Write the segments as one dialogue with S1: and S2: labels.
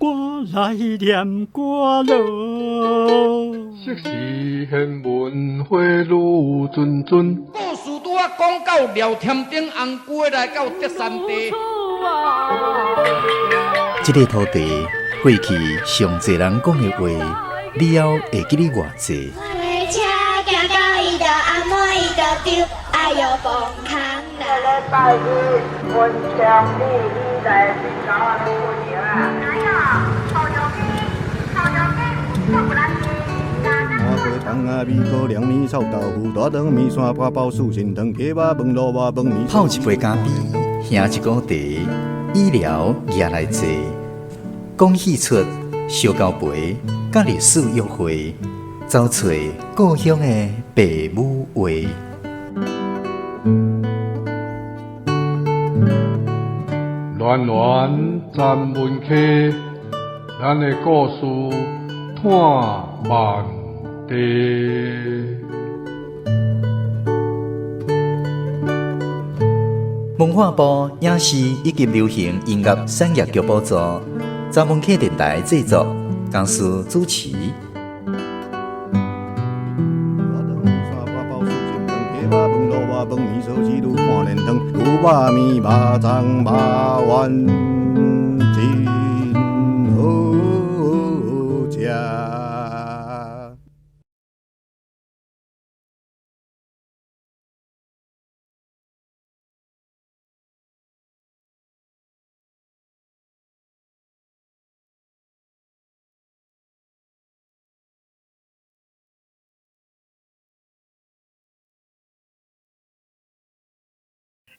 S1: 我來念歌囉。
S2: 昔時玄文花女谆谆。
S3: 故事拄仔講到廖添丁紅龜來到德山地。
S4: 這个土地過去上濟人講的話，了後會記得偌濟？泡一杯咖啡，喝一壺茶，醫療也來坐，講戲出燒交陪，佮歷史約會，走揣故鄉的爸母話。
S2: 戀戀三文溪，咱的故事伴萬地。
S4: 文化部影視以及流行音樂產業局補助，三文溪電台製作，公司主持。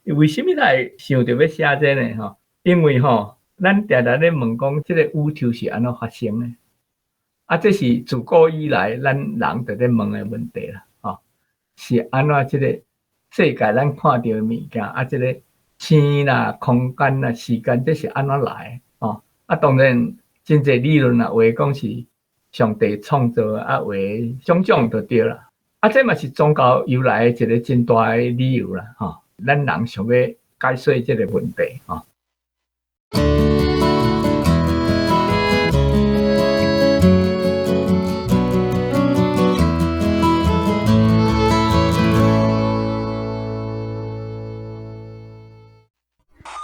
S5: 為啥物咱會想著欲寫這呢？吼，因為吼，咱定定咧問講，這個宇宙是按怎發生的？啊，這是自古以來咱人就咧問的問題啦，吼，是按怎這個世界咱看著的物件，啊，這個星啦、空間啦、時間，這是按怎來的？吼，啊，當然真濟理論啦，有的講是上帝創造，啊，有的種種就對啦。啊，這嘛是宗教由來的一個真大的理由啦，吼。咱人想欲解說這個問題，吼。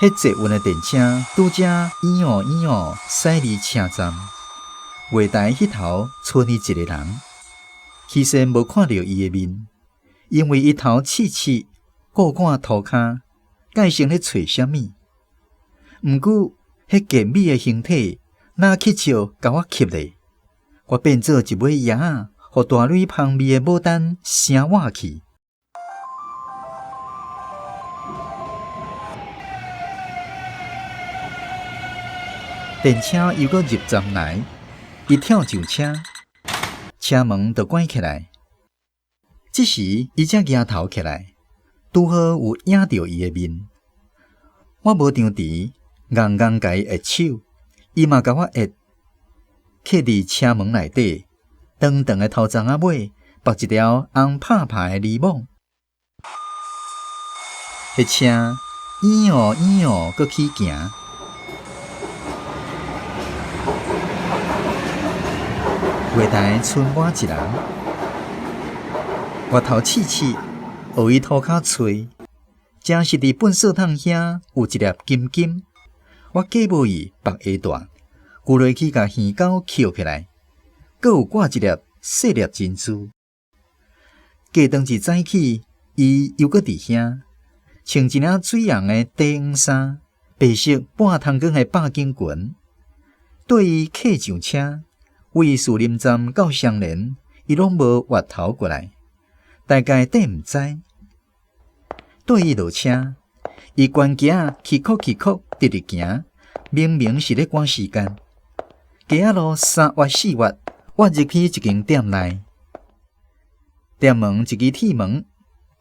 S4: 彼捷運的電車拄才咿哦咿哦駛離車站，月台彼頭賰伊一個人，起先無看著伊的面，因為伊頭刺刺，顧看塗跤，蓋成咧揣啥物。毋過，彼健美的形體，若乞笑共我吸咧，我變做一尾鴨仔，予大蕊芳味的牡丹聲活去。電車又閣入站來，伊跳上車，車門就關起來。這時，伊才舉頭起來，拄好有影著伊的面。我無張持，硬硬共伊握手，伊嘛共我握。徛佇車門內底，長長的頭鬃仔尾，縛一條紅拍拍的呢網。彼車咿哦咿哦，閣起行。月台賰我一人，我頭刺刺，學伊塗跤揣，正是佇糞掃桶遐有一粒金金，我假無伊縛鞋帶，趺落去共耳溝抾起來，閣有掛一粒細粒珍珠。過當日早起，伊猶閣佇遐，穿一領水紅的短黃衫，白色半通光的百錦裙，綴伊客上車，為士林站到雙連，伊攏無越頭過來，大概綴毋知。綴伊落車，伊懸屐仔起哭起哭，直直行，明明是咧趕時間。街仔路三越四越，越入去一間店內，店門一支鐵門，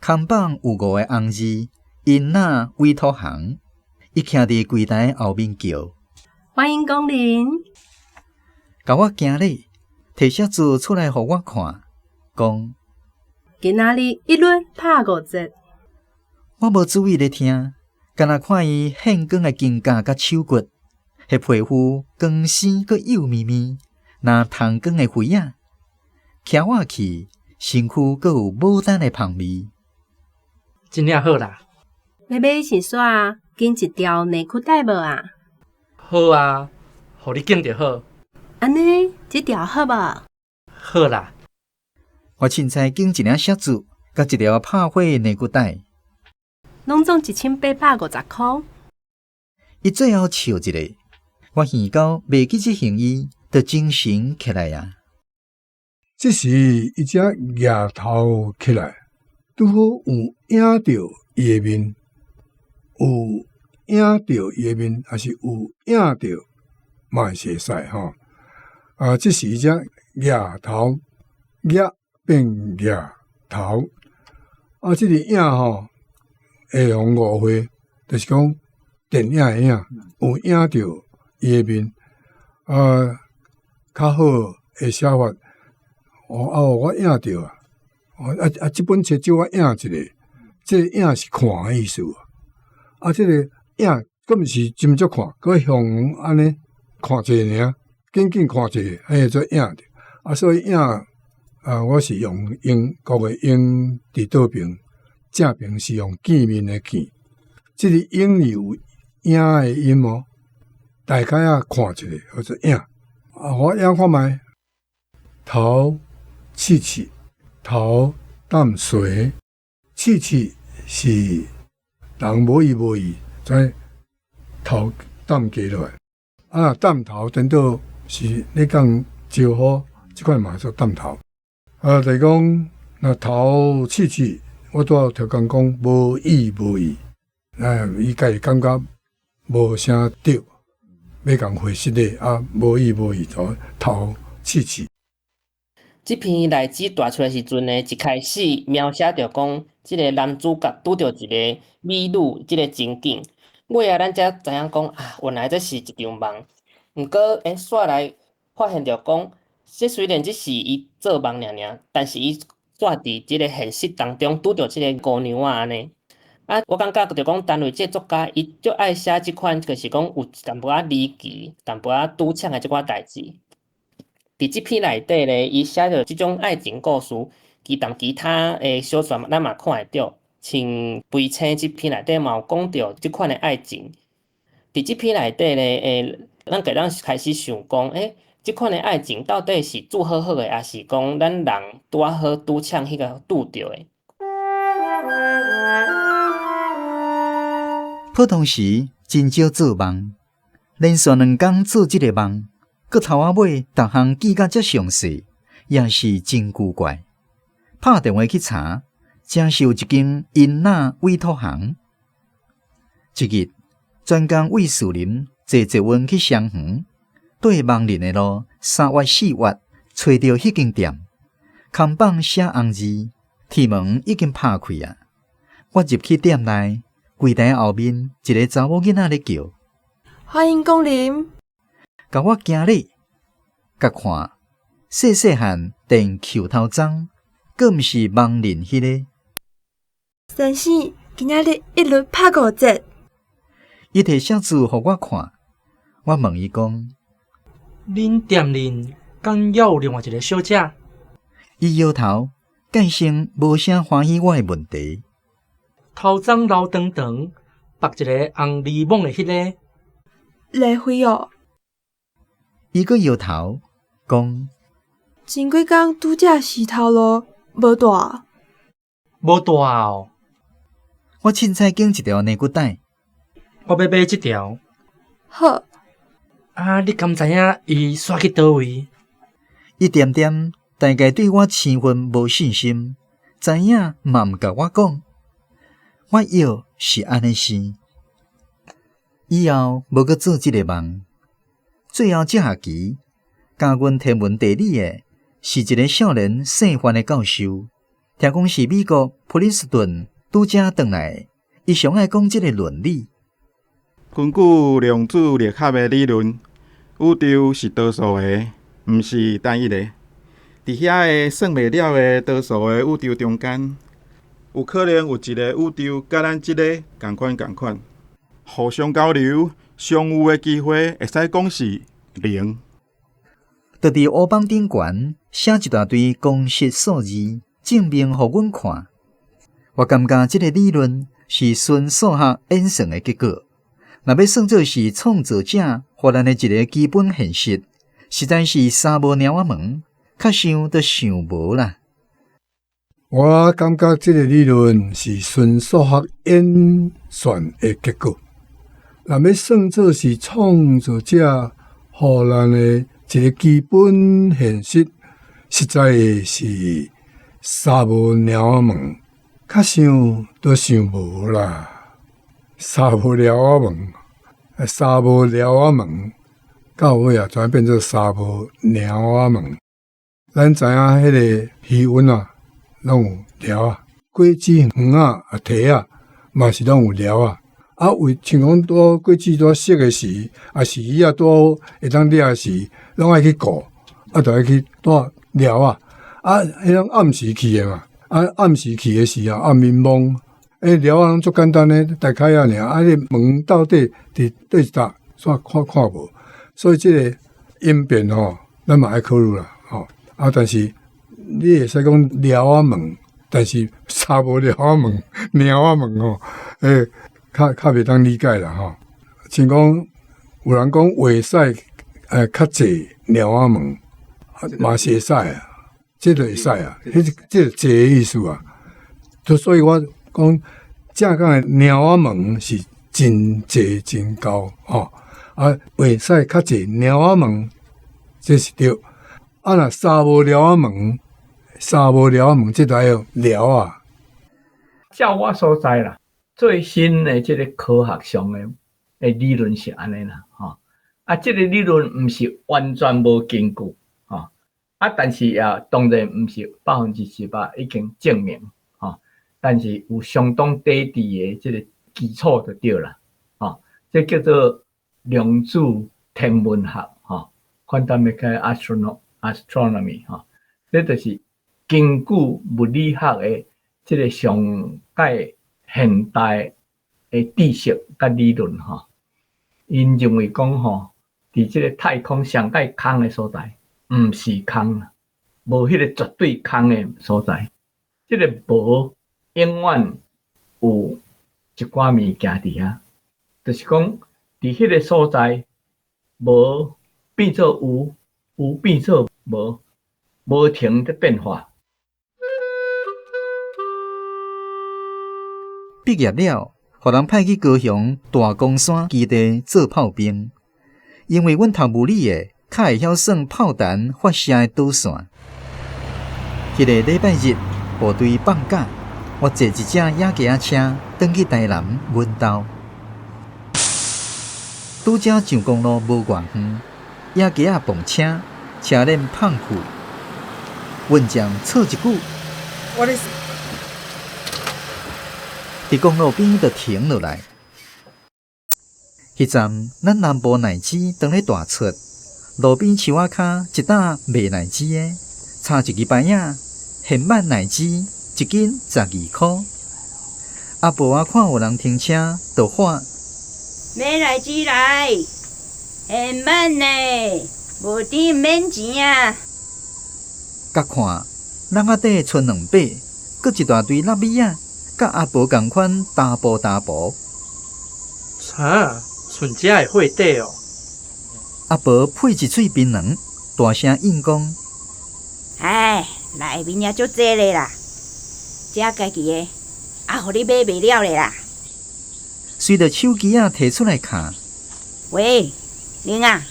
S4: 看板有五個紅字，英娜委託行。伊徛佇櫃台後面叫：
S6: 歡迎光臨。
S4: 共我行禮，提寫字出來予我看，講：
S6: 今仔日一輪拍五折。
S4: 我無注意咧聽，干焦看伊現光的肩胛佮手骨，彼彼皮膚光鮮閣幼咪咪，若糖光的花仔，騎我去，身軀閣有牡丹的芳味。
S7: 真正好啦！
S6: 欲買是煞揀一條內褲帶無啊？
S7: 好啊，予你揀就好。
S6: 按呢，這條好無？
S7: 好啦。
S4: 我凊彩揀一領靴子，佮一條拍火的內褲帶。
S6: 攏總1850箍。
S4: 伊最後笑一下，我耳溝袂記這形伊，就精神起來啊！
S2: 這時，伊才額頭起來，拄好有影著伊的面，有影著伊的面，抑是有影著嘛是會使吼。啊，這時伊才額頭額變額頭，啊，這個影吼會予人誤會，就是講電影的影，有影著伊的面，啊，較好的寫法。哦啊！我影著啊！啊啊！這本冊借我影一下，這個影是看的意思啊！這個影閣毋是斟酌看，閣向遠按呢看者爾，緊緊看者，彼個做影著。啊，所以影啊，我是用英國的英佇倒爿，正爿是用見面的見。這個影是有影的音哦，大概仔看一下，叫做影。啊，我影看覓頭。刺刺頭淡水，刺刺是人無意無意，怎頭澹低落來。啊，澹頭顛倒是咧講招呼，這款嘛做澹頭。啊，就是講若頭刺刺，我拄仔頭講講無意無意，啊，伊家己感覺無啥對，欲共回失禮啊，無意無意頭頭刺刺。
S8: 這篇例子帶出來時陣呢，一開始描寫著講，這个男主角拄著一个美女，這个情景，尾仔咱才知影講啊，原來這是一場夢。毋過，欸，煞來發現著講，這雖然只是伊做夢爾爾，但是伊煞佇這个現實當中拄著這个姑娘仔按呢。啊，我感覺就講，單位這个作家伊足愛寫這款，就是講有淡薄仔離奇、淡薄仔拄嗆的這款代誌。佇這篇內底咧，伊寫著這種愛情故事，其同其他的小說咱嘛看會著，像《悲青》這篇內底嘛有講著這款的愛情。佇這篇內底咧，欸，咱會當開始想講，欸，這款的愛情到底是拄好好的，抑是講咱人拄仔好拄嗆彼个拄著的？
S4: 普通時真少做夢，連續兩工做這个夢。閣頭仔尾，逐項記甲遮詳細，也是真古怪。拍電話去查，誠是有一間英納委託行。一日，專工為士林坐捷運去雙園，對望林的路，3月4月揣著彼間店，看板寫紅字，鐵門已經拍開啊。我入去店內，櫃台後面一个查某囡仔咧叫：
S9: 歡迎光臨。
S4: 共我行禮，共看細細漢電抾頭鬃，閣毋是盲人彼个。
S9: 先生，今仔日一律拍五折。
S4: 伊提寫字予我看，我問伊講：
S7: 恁店裡敢猶有另外一个小姐？
S4: 伊搖頭，蓋成無啥歡喜我的問題。
S7: 頭鬃留長長，縛一个紅呢網的彼个。
S9: 麗慧哦。
S4: 伊閣搖頭，講：
S9: 前幾工拄才洗頭路，無帶。
S7: 無帶哦。
S4: 我凊彩揀一條內褲帶。
S7: 我欲買這條。
S9: 好。
S7: 啊，你敢知影伊煞去佗位？
S4: 伊恬恬大概對我身份無信心，知影嘛毋共我講。我藥是按呢生，以後無閣做這个夢。最後這學期教阮天文地理的是一个少年姓范的教授，聽講是美國普林斯頓拄才轉來的，伊上愛講這个論理。
S10: 根據量子力學的理論，宇宙是多數的，毋是單一的。佇遐个算袂了的多數的宇宙中間，有可能有一个宇宙佮咱這个仝款仝款，互相交流，相遇的機會會使講是零。
S4: 就佇烏板頂懸寫一大堆公式數字，證明予阮看。我感覺這个理論是純數學演算的結果。若欲算做是創造者予咱的一个基本現實，實在是三無貓仔毛，較想都想無啦。
S2: 我感覺這个理論是純數學演算的結果。若欲算做是創造者予咱的一个基本現實，實在是三無貓仔毛，較想都想無啦。三無貓仔毛，三無貓仔毛，到尾啊，轉變做三無貓仔毛。咱知影彼个魚塭啊，攏有寮仔，果子園仔啊、提仔嘛是攏有寮仔。啊，為像講拄果子拄熟的時，抑是魚仔拄會當掠時，攏愛去顧，啊，就愛去帶寮仔。啊，彼種暗時去的嘛，啊，暗時去的時候，暗暝摸，欸，寮仔攏足簡單的，大開仔爾，啊，你門到底佇佗一搭，煞看看無，所以這个應變吼，咱嘛愛考慮啦，吼。啊，但是你會使講寮仔門，但是三無寮仔門、貓仔門吼，欸，較較袂當理解啦，吼。像講有人講會使較濟貓仔門，嘛是會使啊，這就會使啊，彼這濟的意思啊。所以我講正港的貓仔門是真濟真高吼，啊，會使較濟貓仔門，這是對。啊，若三無寮仔門，三無寮仔門，這就愛用寮仔。
S5: 照我所知啦，最新的這个科學上的理論是按呢啦，吼。啊，這个理論毋是完全無根據，吼。啊，但是也當然毋是100%已經證明，吼。但是有相當底底的這个基礎就對啦，吼。這叫做量子天文學，吼，Quantum mechanics astronomy，吼。這就是根據物理學的這个上蓋現代的知識佮理論，吼。𪜶認為講吼，佇這个太空上蓋空的所在，毋是空，無彼个絕對空的所在。這个無永遠有一寡物件佇遐，就是講佇彼个所在無變做有，有變做無，無停佇變化。
S4: 畢業了，予人派去高雄大岡山基地做炮兵，因為阮讀物理的，較會曉算炮彈發射的導線。彼個禮拜日，部隊放假，我坐一隻野雞仔車，轉去台南阮兜。拄才上公路無偌遠，野雞仔碰車，車輪碰去，運將錯一句，
S3: 我咧。
S4: 佇公路邊就停落來。彼陣咱南部奶子當咧大出，路邊樹仔跤一擔賣奶子的，插一支牌仔，現挽奶子一斤12箍。阿婆仔看有人停車，就喊：
S11: 買奶子來，現挽的，無甜免錢啊！
S4: 佮看籠仔底賰兩把，閣一大堆納米仔。佮阿婆仝款大步大步。
S7: 啥？賰遮的貨底哦？
S4: 阿婆配一喙檳榔，大聲應講：
S11: 唉，內面也足濟咧啦，這家己的，也予你買袂了咧啦。
S4: 隨著手機仔提出來看。
S11: 喂，玲啊，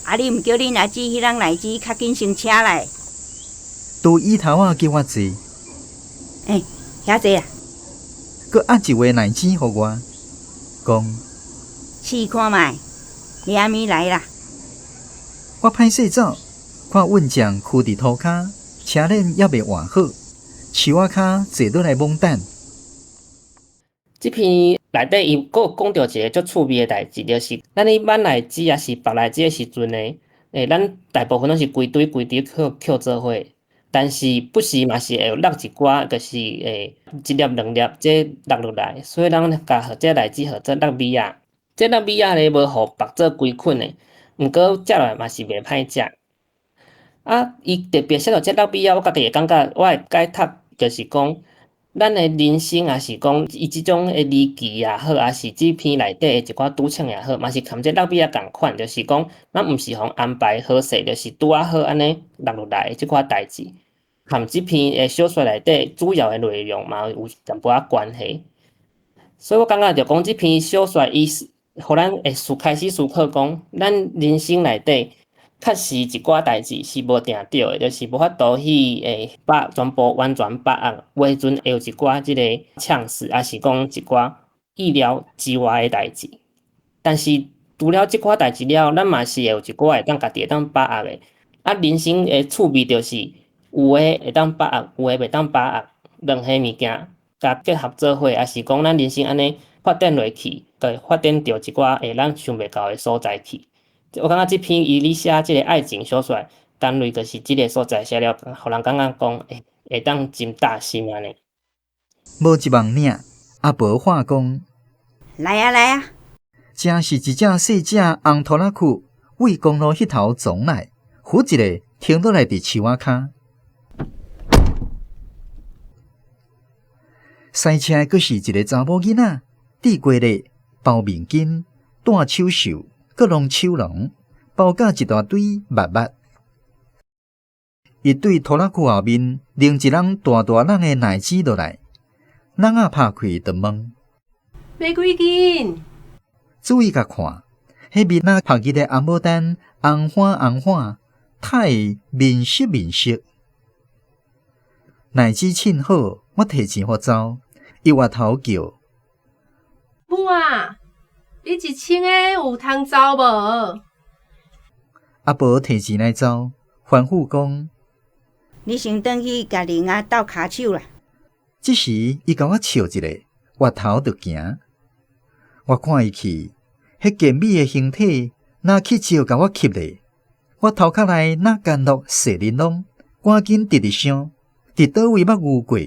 S11: 啊你毋叫恁阿姊彼籠奶子較緊先車來？
S4: 拄椅頭仔叫我坐。
S11: 欸，遐濟啊！
S4: 閣壓一話奶子予我，講
S11: 試看覓，你暗暝來啦。
S4: 我歹勢走，看運將囥佇塗跤，車輪猶未換好，樹仔跤坐落來懵等。
S8: 這篇內底伊閣有講著一个足趣味的代誌，就是咱咧挽奶子抑是縛奶子的時陣呢，欸，咱大部分攏是規堆規堆抾抾做伙。但是不時嘛是會有落一寡，就是會一粒兩粒這落落來，所以咱共這奶子號做落米仔。這納米仔咧無予縛做規捆的，毋過食落來嘛是袂歹食。啊，伊特別寫著這納米仔，我家己會感覺，我會解讀就是講，咱的人生也是講，伊這種的離奇也好，抑是這篇內底的一寡拄巧也好，嘛是含這納米仔仝款，就是講，咱毋是予安排好勢，就是拄仔好按呢落落來的這款代誌，含這篇的小說內底主要的內容嘛有一淡薄仔關係。所以我感覺就講這篇小說，伊是予咱會思開始思考講，咱人生內底確實一寡代誌是無定著的，就是無法度去會把全部完全把握，有的時陣會有一寡這個嗆死，抑是講一寡意料之外的代誌。但是除了這寡代誌了，咱嘛是會有一寡會當家己會當把握的。啊，人生的趣味就是有的會當把握，有的袂當把握，兩彼物件共結合做伙，抑是講咱人生按呢發展落去，就會發展著一寡會咱想袂到的所在去。我感覺這篇伊咧寫這個愛情小說，單類就是這個所在寫了，予人感覺講會會當真扎心按呢。
S4: 無一網領，阿婆喊講：
S11: 來啊來啊！
S4: 誠是一隻細隻紅拖拉庫，對公路彼頭撞來，呼一下停落來佇樹仔跤。駛車的閣是一个查某囡仔，戴過咧包面巾，戴手袖，閣攏手囊，包甲一大堆襪襪。伊對拖拉庫後面拎一籠大大籠的奶子落來，籠仔拍開就問：
S6: 欲幾斤？
S4: 注意共看，彼面仔曝日的紅牡丹紅花紅花，太面色面色。奶子稱好，我提錢予走，伊回頭叫：
S6: 母啊，你一千个有通走無？
S4: 阿婆提錢來走，吩咐講：
S11: 你先轉去共玲仔鬥跤手啦。
S4: 這時，伊共我笑一下，回頭就行。我看伊去，彼健美的形體，若去照共我翕咧。我頭殼內若干落細玲瑯，趕緊直直想，佇佗位捌遇過？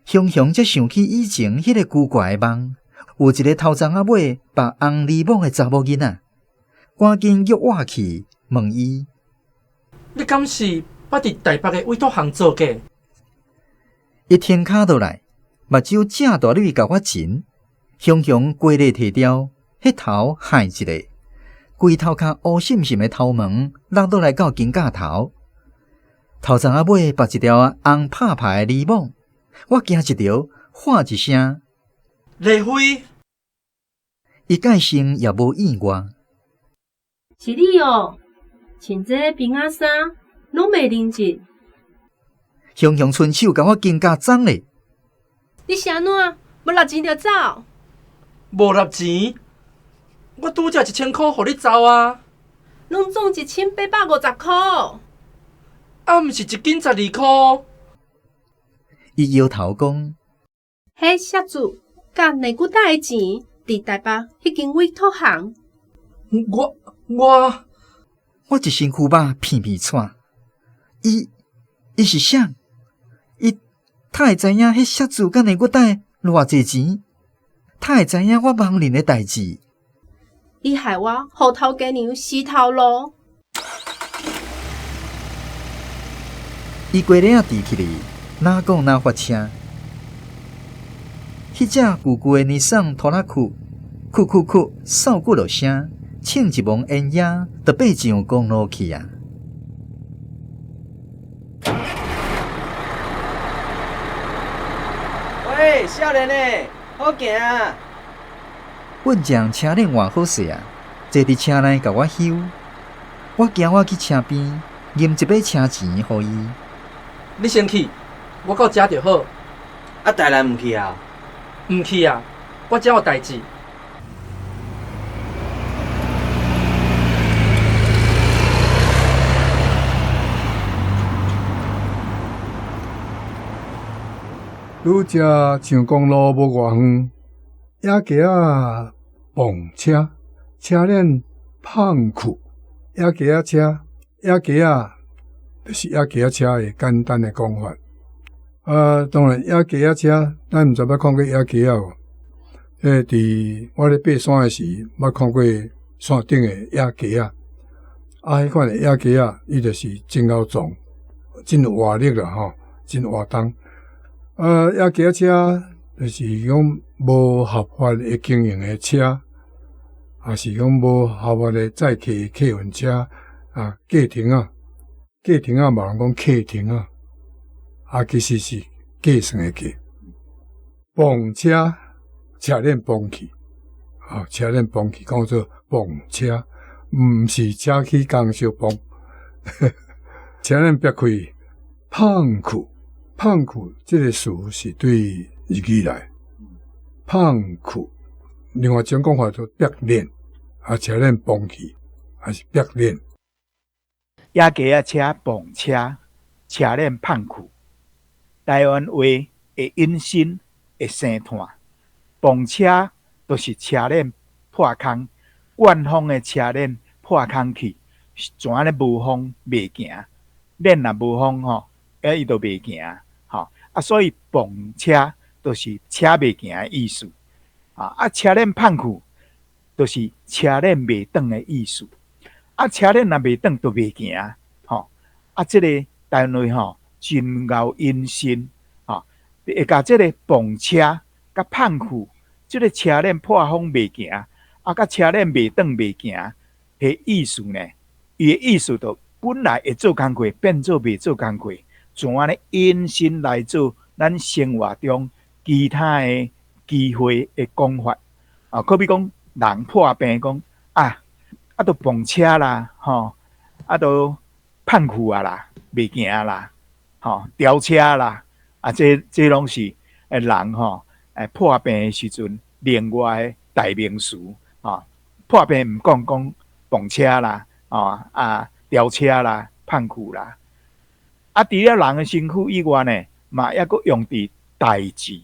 S4: 雄雄才想起以前彼個古怪的夢，有一个頭鬃仔尾縛紅呢帽的查某囡仔，趕緊約我去問伊：
S7: 你敢是捌佇台北的委託行做過？
S4: 伊停跤落來，目睭正大蕊共我前，雄雄規个提掉，彼頭害一下，規頭殼烏滲滲的頭毛落落來到肩胛頭，頭鬃仔尾縛一條紅拍拍的呢帽，我驚一著，喊一聲：
S7: 麗妃！
S4: 伊蓋性也無意外。
S6: 是你哦，穿這冰仔衫，攏袂認得。
S4: 雄雄伸手共我肩胛摠咧。
S6: 你是按怎？無擸錢就走？
S7: 無擸錢？我拄才1000箍予你走啊！
S6: 攏總1850箍。
S7: 啊，毋是一斤12箍。
S4: 伊搖頭講：
S6: 彼寫字佮內骨袋的錢，佇台北彼間委託行。
S7: 我我
S4: 我一身軀肉片片喘。伊伊是啥？伊哪會知影彼寫字佮內骨袋偌濟錢？哪會知影我茫然的代誌？
S6: 伊害我予頭家娘死頭路。
S4: 伊規個仔直起來，哪講哪發聲。彼隻舊舊的尼桑拖拉庫，哭哭哭，掃幾落聲，衝一摸煙煙，就爬上公路去啊！
S12: 喂，少年的，好行啊！
S4: 阮將車輪換好勢啊，坐佇車內共我翕。我行我去車邊，拎一筆車錢予伊。
S7: 你先去，我到遮就好。
S12: 啊，台南毋去啊？
S7: 毋去啊，我遮有代誌。
S2: 拄才上公路無偌遠，野雞仔碰車，車輪碰去。野雞仔車，野雞仔就是野雞仔車的簡單的講法。啊，當然野雞仔車，咱毋知捌看過野雞仔無？彼伫我咧爬山的時，捌看過山頂的野雞仔，啊，彼款的野雞仔，伊就是真𠢕壯，真有活力啦吼，真活動。啊，野雞仔車就是講無合法的經營的車，抑是講無合法的載客客運車啊，計程仔，計程仔嘛有人講客程仔，啊，其實是計算的計。磅車，車鏈磅去，啊，車鏈磅去，講做磅車，毋是車去工燒磅。車鏈逼開，胖去，胖去，這個詞是對日語來。胖去，另外一種講法就逼鏈，啊，車鏈磅去，還是逼鏈。
S13: 野雞仔車磅車，車鏈胖去。台灣話會引申會生炭，磅車就是車鏈破空，灌風的車鏈破空去，怎按呢無風袂行，鏈若無風吼，伊就袂行，吼啊，所以磅車就是車袂行的意思，啊，車鏈胖去，就是車鏈袂轉的意思，啊，車鏈若袂轉就袂行，吼啊，這个台灣話吼真𠢕引申，吼，會共這个磅車佮胖去，這个車鏈破風袂行，啊，佮車鏈袂轉袂行，彼意思呢？伊的意思就本來會做工課，變做袂做工課，怎按呢引申來做咱生活中其他的機會的講法啊，好比講人破病講啊，啊都磅車啦，吼，啊都胖去啊啦，袂行啦，吼，吊車啦，啊，這攏是人吼，破病的時陣，另外的代名詞，吼，破病毋講講磅車啦，啊，吊車啦，胖去啦，啊，除了人的身軀以外呢，嘛猶閣用佇代誌，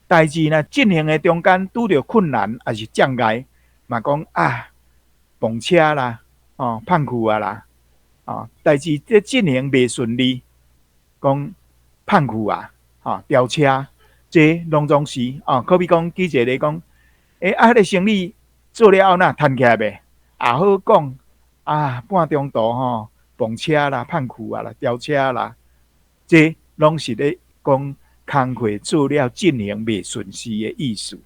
S13: 代誌若進行的中間拄著困難抑是障礙，嘛講啊，磅車啦，哦，胖去啊啦，哦，代誌咧進行袂順利，講胖去啊，吼，吊車，這攏總是哦，好比講舉一個例講，啊，彼个生理做了後若彈起來袂？也好講啊，半中途吼，磅車啦、胖去啊啦、吊車啦，這攏是咧講工課做了進行袂順遂的意思。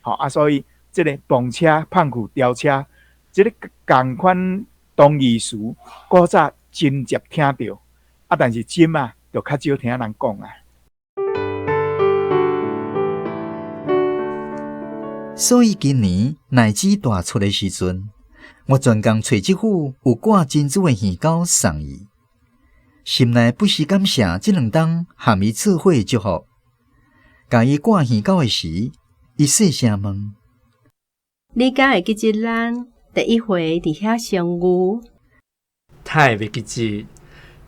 S13: 吼啊，所以這个磅車、胖去、吊車，這个仝款同義詞，古早真濟聽著，啊，但是這馬就較少聽人講啊。
S4: 所以今年奶子大出的時陣，我專工揣這副有掛珍珠的耳鈎送伊，心內不時感謝這兩冬和伊做伙的祝福。共伊掛耳鈎的時，伊細聲問：
S6: 你敢會記得咱第一回佇遐相遇？
S7: 呾會袂記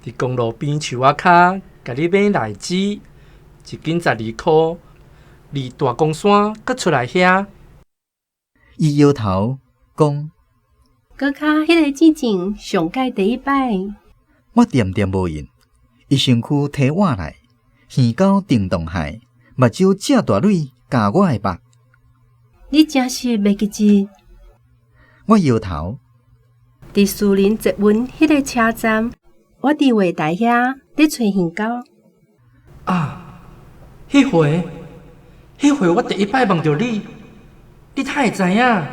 S7: 得？佇公路邊樹仔跤，共你買荔枝，一斤12箍，離大岡山閣出來遐。
S4: 伊搖頭講：
S6: 閣較彼个進前上蓋第一擺。
S4: 我恬恬無應，伊身軀提我來，耳溝叮當海，目睭遮大蕊咬我的目。
S6: 你真是袂記得？
S4: 我搖頭。
S6: 佇士林捷運彼个車站，我佇月台遐咧揣耳溝。
S7: 啊！彼回，彼回我第一擺夢著你，你呾會知影？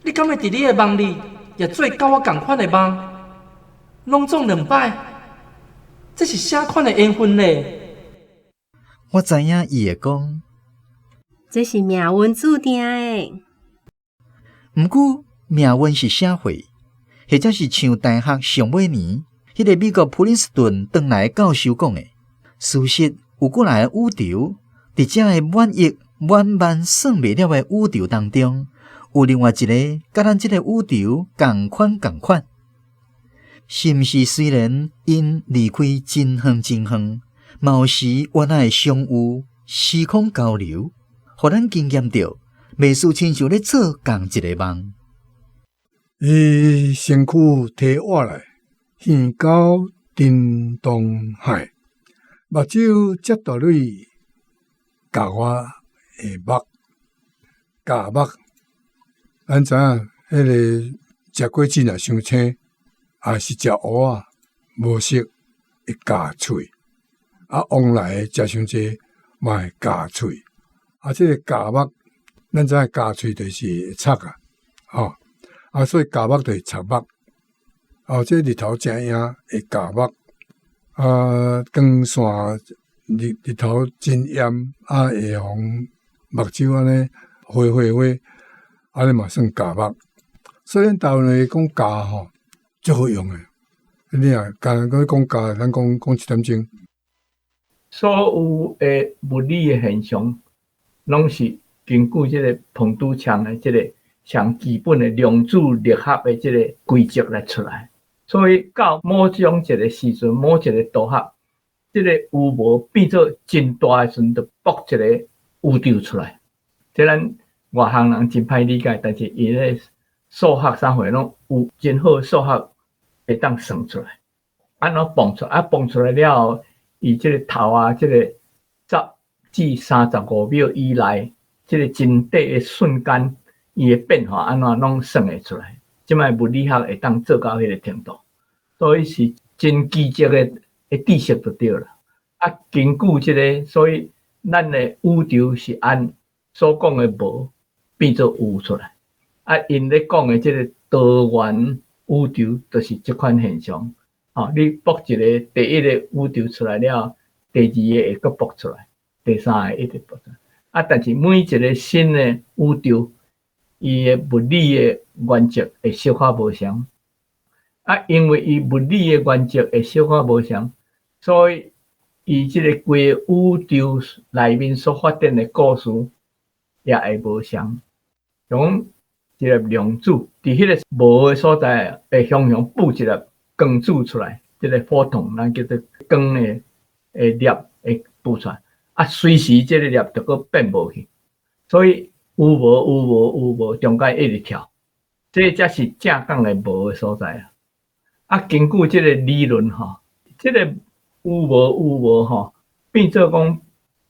S7: 你敢會佇你的夢裡也做佮我仝款的夢？攏總兩擺，這是啥款的緣分呢？
S4: 我知影伊會講，
S6: 這是命運注定的。
S4: 毋過命運是啥貨？或者是像大學上尾年，彼个美國普林斯頓轉來教授講的，事實有幾若个宇宙，佇這个萬億萬萬算袂了的宇宙當中，有另外一个佮咱這个宇宙仝款仝款，是毋是？雖然𪜶離開真遠真遠，嘛有時原來會相遇，時空交流，予咱經驗著，袂輸親像咧做仝一个夢。
S2: 伊身軀提我來，耳溝叮當響，目睭遮大蕊咬我的目。咬目，咱知影彼个食果子若傷青，抑是食芋仔無熟會咬喙，啊，往來食傷濟嘛會咬喙。啊，這个咬目，咱知影咬喙就是會插啊，吼，啊，所以咬目就是插目。哦，這日頭誠炎會咬目，啊，光線日日頭真炎，啊，會予目睭按呢花花花，按呢嘛算咬目。所以咱台灣話講咬吼，足好用的。你若干焦講咬，咱講講一點鐘。
S5: 所有的物理的現象，攏是根據這个彭都牆的這个上基本的量子力學的這个規則來出來。所以到某種一个時陣，某一个組合，這个有無變做真大的時陣，就爆一个宇宙出來。這咱外行人真歹理解，但是伊咧數學啥貨攏有真好數學會當算出來。按怎蹦出來？啊，蹦出來了後，伊這个頭啊，這个10至35秒以內，這个真短的瞬間，伊的變化按怎攏算會出來。這擺物理學會當做到彼个程度，所以是真奇蹟的知識就對啦。啊，根據這个，所以咱的宇宙是按所講的無變做有出來。啊，𪜶咧講的這个多元宇宙就是這款現象。吼，你爆一个第一个宇宙出來了，第二个會閣爆出來，第三個一直爆出來。啊，但是每一个新的宇宙，伊的物理的原則會小可無相。啊，因為伊物理的原則會小可無相，所以伊這个規个宇宙內面所發展的故事也會無相。就講一粒量子佇彼个無的所在，會雄雄布一粒光子出來，這个 photon 咱叫做光的粒會布出來。啊，隨時這个粒就閣變無去，所以有無有無有無中間一直跳，這才是正港的無的所在啊！啊，根據這个理論吼，這个有無有無吼，變做講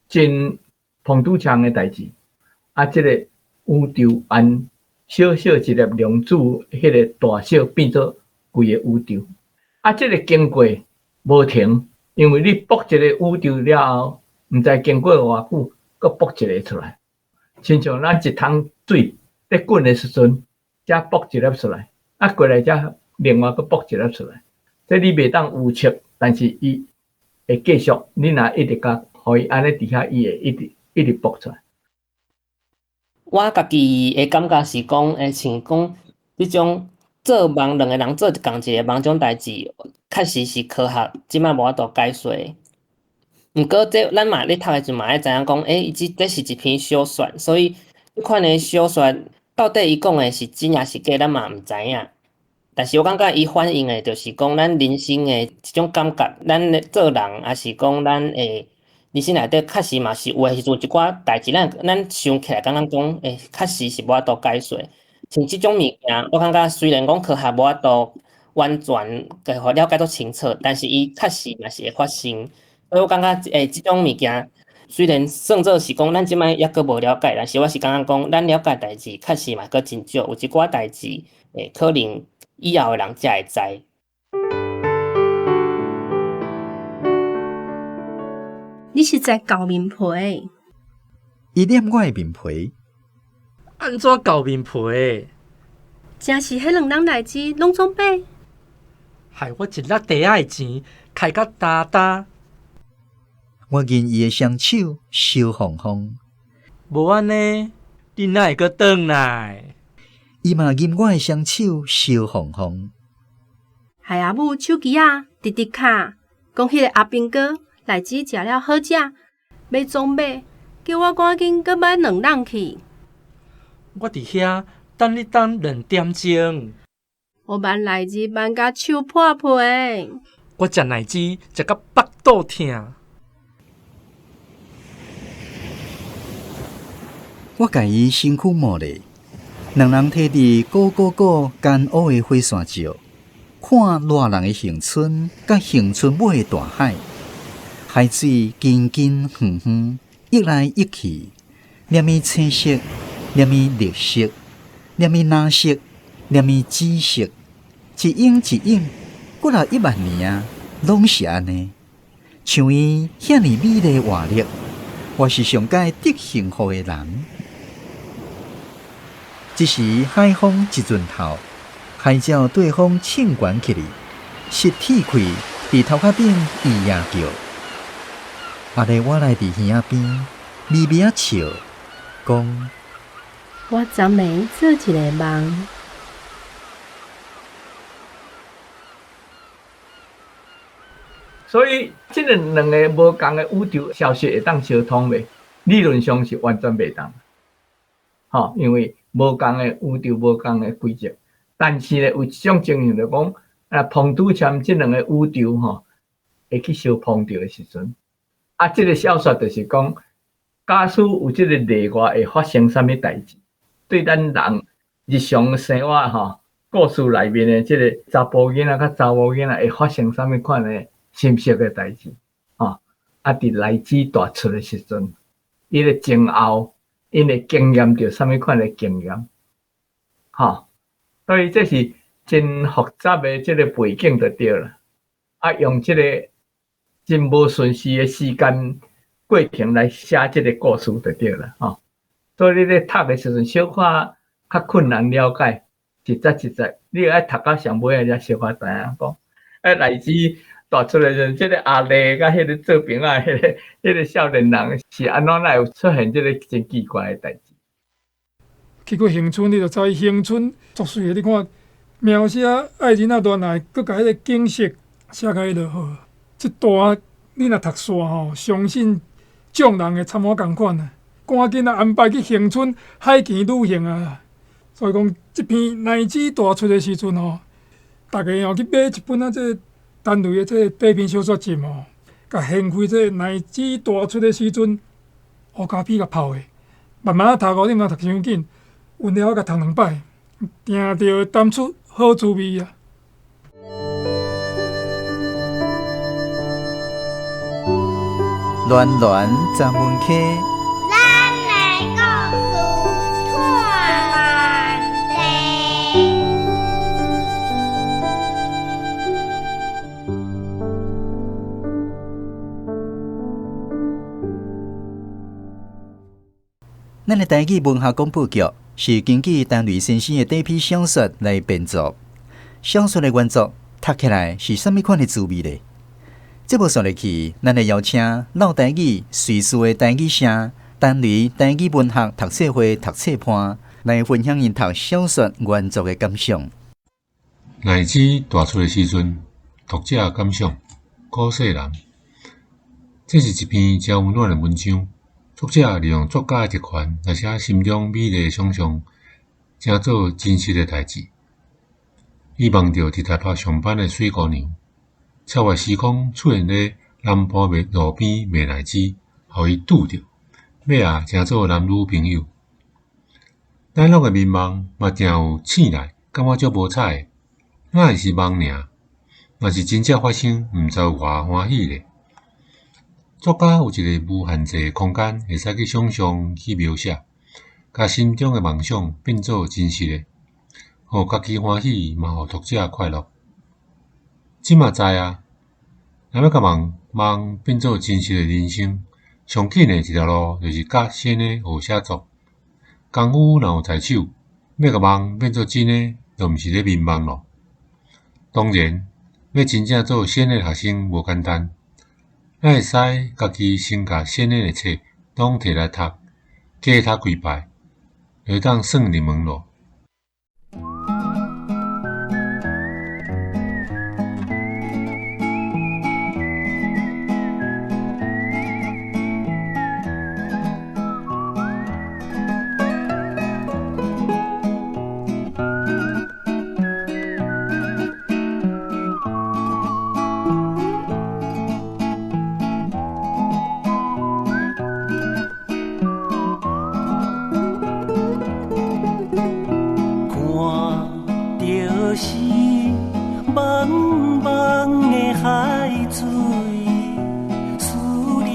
S5: 真膨拄牆的代誌。啊，這个宇宙按小小一粒量子，彼个大小變做規个宇宙。啊，這个經過無停，因為你爆一個宇宙了後，毋知經過偌久，閣爆一個出來。親像咱一桶水咧滾的時陣，才爆一粒出來，啊過來才另外閣爆一粒出來。這你袂當預測，但是伊會繼續。你若一直共予伊按呢佇遐，伊會一直一直爆出來。
S8: 我家己的感覺是講，會像講這種做夢，兩個人做仝一个夢種代誌，確實是科學這擺無法度解說。毋過這咱嘛咧讀的時陣嘛愛知影講，欸，伊這這是一篇小說，所以這款的小說到底伊講的是真抑是假，咱嘛毋知影。但是我感覺伊反映的，就是講咱人生的一種感覺，咱咧做人，抑是講咱會人生內底確實嘛是有的時陣有一寡代誌，咱咱想起來感覺講，欸，確實是無法度解說。像這種物件，我感覺雖然講科學無法度完全共予了解足清楚，但是伊確實嘛是會發生。所以我感覺，欸，這種物件雖然算做是講咱這擺猶閣無了解，但是我是感覺講，咱了解代誌確實嘛閣真少，有一寡代誌，欸，可能以後的人才會知。
S6: 你是在厚面皮？
S4: 伊捏我的面皮。
S7: 按怎厚面皮？
S6: 真是彼兩人代誌攏總買。
S7: 害我一粒袋仔的錢開甲焦焦。
S4: 我認伊的雙手燒紅紅。
S7: 無按呢，你哪會閣轉來？
S4: 伊嘛認我的雙手燒紅紅。
S6: 害阿母手機仔直直敲，講彼个阿兵哥內子食了好食，欲總買，叫我趕緊閣買兩籠去。
S7: 我佇遐等你等兩點鐘。
S6: 我慢內子慢甲手破皮。
S7: 我食奶子食甲腹肚疼。
S4: 我共伊身軀摸咧，兩人提佇高高高干烏的火山石，看熱人的恆春，佮恆春尾的大海，海水近近遠遠，溢來溢去，連伊青色，連伊綠色，連伊藍色，連伊紫色，一影一影，過了1萬年啊，攏是按呢。像伊遐爾美麗活力，我是上蓋得幸福的人。這時海風一陣頭，海鳥對風衝懸起來，實鐵氣佇頭殼頂咿呀叫。後來我來佇耳仔邊，微微仔笑，講：
S6: 我昨暝做一个夢。
S5: 所以，這个兩个無仝的宇宙消息會當相通袂？理論上是完全袂當，吼，因為無仝的宇宙無仝的規則。但是呢，有一種情形就講，啊，碰拄簽這兩個宇宙吼，會去相碰著的時陣，啊，這个小說就是講，假使有這个例外會發生啥物代誌，對咱人日常生活吼，故事內面的這個查埔囡仔佮查某囡仔會發生啥物款的心色的代誌，吼，啊，佇內子大出的時陣，伊的前後，𪜶會經驗著啥物款的經驗，吼，所以這是真複雜的這個背景就對了。啊，用這個真無順序的時間過程來寫這個故事就對了，吼。所以你咧讀的時陣，小可較困難了解，實在實在，你愛讀到上尾仔才小可知影講，啊，內子大出來時陣，這個阿麗佮彼個做朋仔，彼個少年人是按怎來有出現這個真奇怪的代誌？
S14: 去過恆春，你就知恆春足媠的。你看描寫愛人仔戀愛，閣共彼個景色寫共彼落好。這段你若讀煞吼，相信眾人會参我仝款啊！趕緊啊安排去恆春海墘旅行啊！所以講，這篇乃子大出的時陣吼，大家吼去買一本啊，這個陳雷的這個短篇小說集吼，共掀開這個乃子大出的時陣，烏咖啡共泡的，慢慢仔讀哦，你毋通讀傷緊，溫了共讀兩擺，定著會淡出好滋味啊！
S4: 暖暖十门溪。
S15: 咱的故事拖慢地。
S4: 咱的台語文學廣播劇是根據陳雷先生的短篇小說來編作，小說的原作讀起來是啥物款的滋味呢？節目煞落去，咱來邀請老台語瑞士的台語聲陳雷台語文學讀冊會讀冊伴來分享𪜶讀小說原作的感想。
S16: 乃子大出的時陣，讀者感想：古世南，這是一篇誠溫暖的文章。作者利用作家的特權來寫心中美麗的想像，成做真實的代誌。伊夢著佇台北上班的水姑娘，超越時空出現咧南部的路邊賣奶子，予伊拄著，尾仔成做男女朋友。咱攏會眠夢嘛，定有醒來，感覺足無彩的，哪會是夢爾？若是真正發生，毋知有偌歡喜咧。作家有一个無限制的空間，會使去想像、去描寫，共心中的夢想變做真實的，予家己歡喜，嘛予讀者快樂。這嘛知啊，若欲共夢夢變做真實的人生，上緊的一條路就是佮先的學寫作。功夫若有在手，欲共夢變做真的，就毋是咧眠夢囉。當然，欲真正做先的學生無簡單。咱會使家己先共先的冊攏提來讀，加讀幾擺，就會當算入門囉。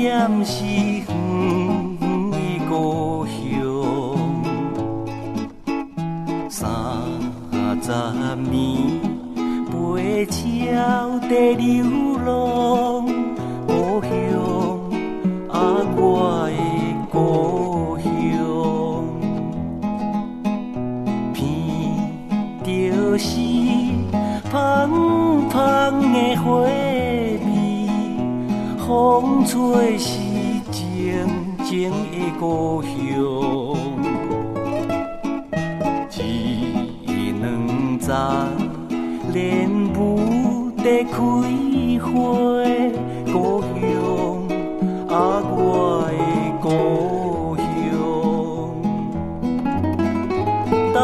S17: 念是远遠的故鄉，年，飞鸟在流浪，故乡啊，我的故乡，闻著是芳芳的花味，风吹是静静的故乡。一两丛莲雾在开花，故乡啊，我的故乡。踏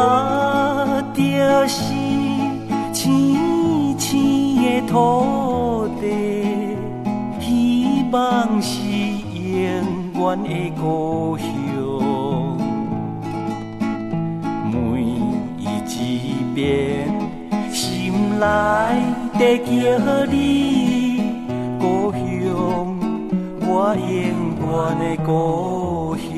S17: 著是青青的土地，希望是永远的故乡。每一遍心内在叫你，故乡，我永远的故乡。